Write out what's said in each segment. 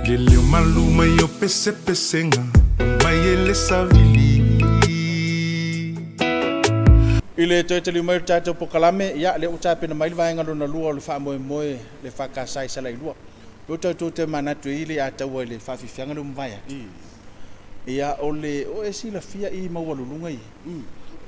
Le leo malu mai o pesepesega mai e le savili. I le toe taliu mai o le tatou polokalame, ia lea ua tapena mai le vaega lona lua o le faamoemoe le EFKS i Salailua. Pe tatou te manatu i le ataua i le faafiafiaga lea ua mavae atu. Ia o le o e silafia i maualuluga i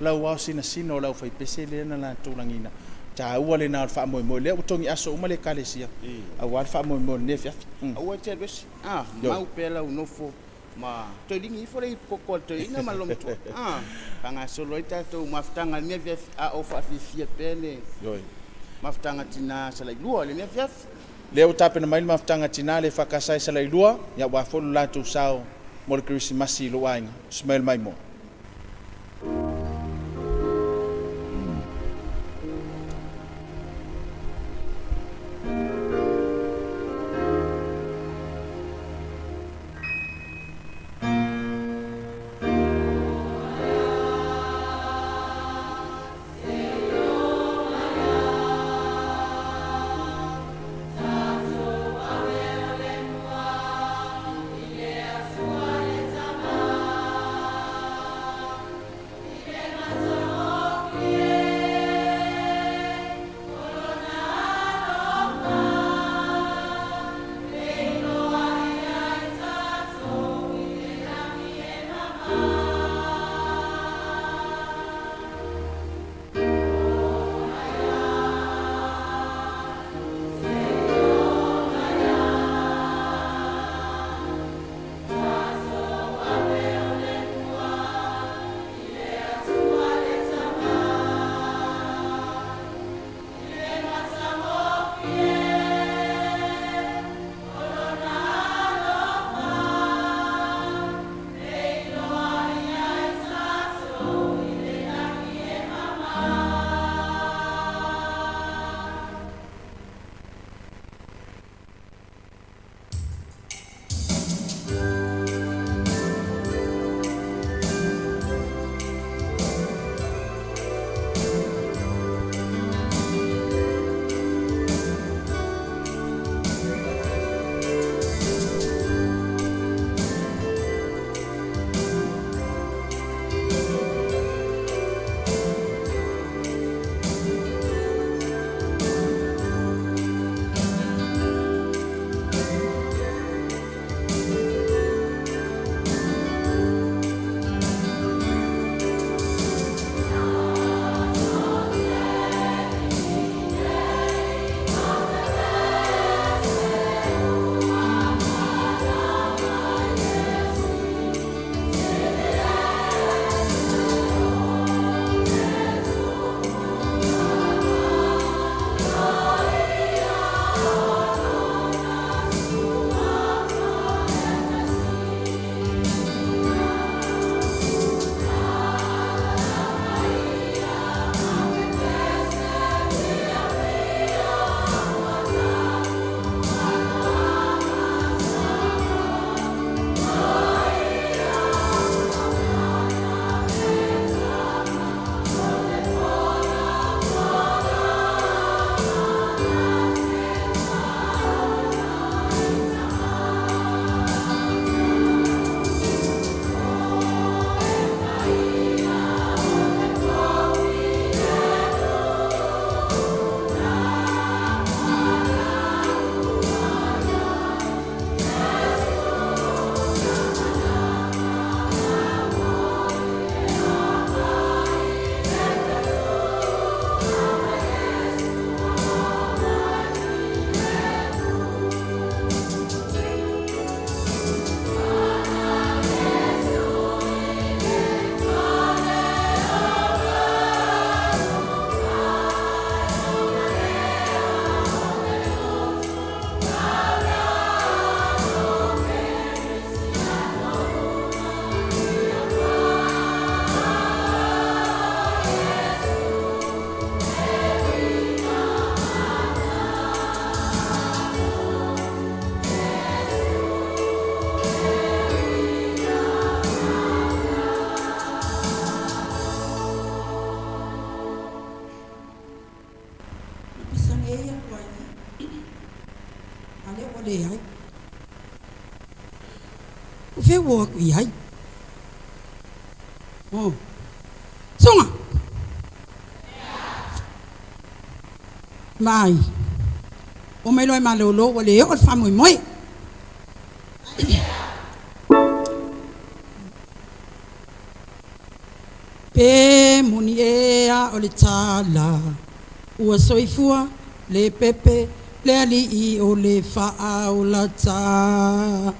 lau ao sinasina o le aufaipese lea na latou lagiina. Taua lena o le faamoemoe lea ua togi aso uma le ekalesia aua le faamoemoe o lenei afiafi. Aua e te alu ese. Mau pea lau nofo ma toe ligi ifo le ipu koko a le toeaina ma le olomatua. Faagasolo ai tatou mafutaga i lenei afiafi a o faafiafia pea le mafutaga tina Salailua i lenei afiafi. Lea ua tapena mai le mafutaga tina le EFKS i Salailua, ia ua foi lo latou sao mo le Kerisimasi i lou aiga. Ismail Maimoa. O fea ua o atu i ai? O. Suga. Mai. O mai loa e malolo ua le oo le faamoemoe. Pe moni ea o le tala ua soifua le pepe le alii o le faaolataga.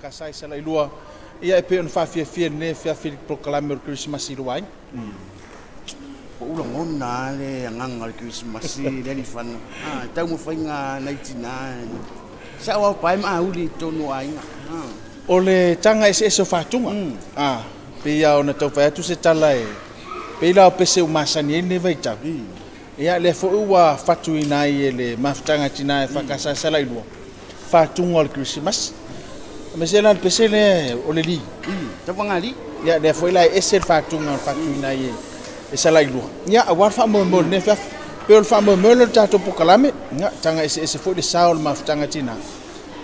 EFKS i Salailua, ia e pei ona faafiafia i lenei afiafi i le polokalame o le Kerisimasi i lou aiga. Ua ou lagona lava le agaga o le Kerisimasi i le alifana, e taumafaiga nai tina, sao ao pae ma auli i totonu o aiga. O le taga eseese o fatuga, pei lava ona tau fai atu se tala e pei la o pese ua masani ai lenei vaitau. Ia lea foi ua fatuina ai e le mafutaga a tina e EFKS Salailua, fatuga o le Kerisimasi. Aemaise la le pese lea o le li. Tauvagali. Ia lea foi la e ese le fatuga o le fatuina ai e Salailua. Ia aua le faamoemoe o lenei afiafi. Pei o le faamoemoe lea o le tatou polokalame, ia taga eseese foi le sao o le mafutaga a tina.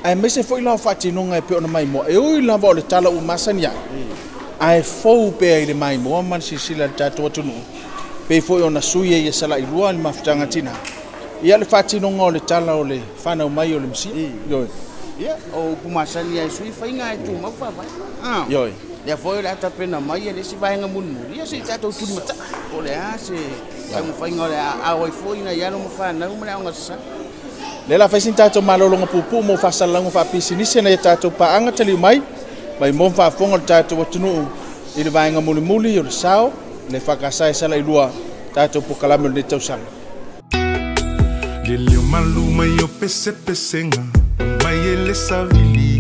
Aemaise foi la o faatinoga e pei ona maimoa. E ui lava o le tala ua masani ai, ae fou pea i le maimoa ma le silasila a le tatou atunuu. Pei foi ona sui ai e Salailua le mafutaga a tina. Ia le faatinoga o le tala o le fanau mai o le Mesia. Ioe. Ia, o upu masani ai sui faiga e tumau faavae. Ioe. Lea foi o le a tapena mai e le isi vaega mulimuli, ia se i tatou tulimataa. Po o le a se taumafaiga o le a aao ai foi nai alo ma fanau ma le aoga sasala. Lea la fai sina tatou malologa puupuu mo faasalalauga faapisinisi nai a tatou paaga taliu mai, mai mo faafofoga o le tatou atunuu i le vaega mulimuli o le sao, le EFKS e Salailua, tatou polokalame o lenei tausaga. Le leo malu mai o pesepesega, mai e le savili.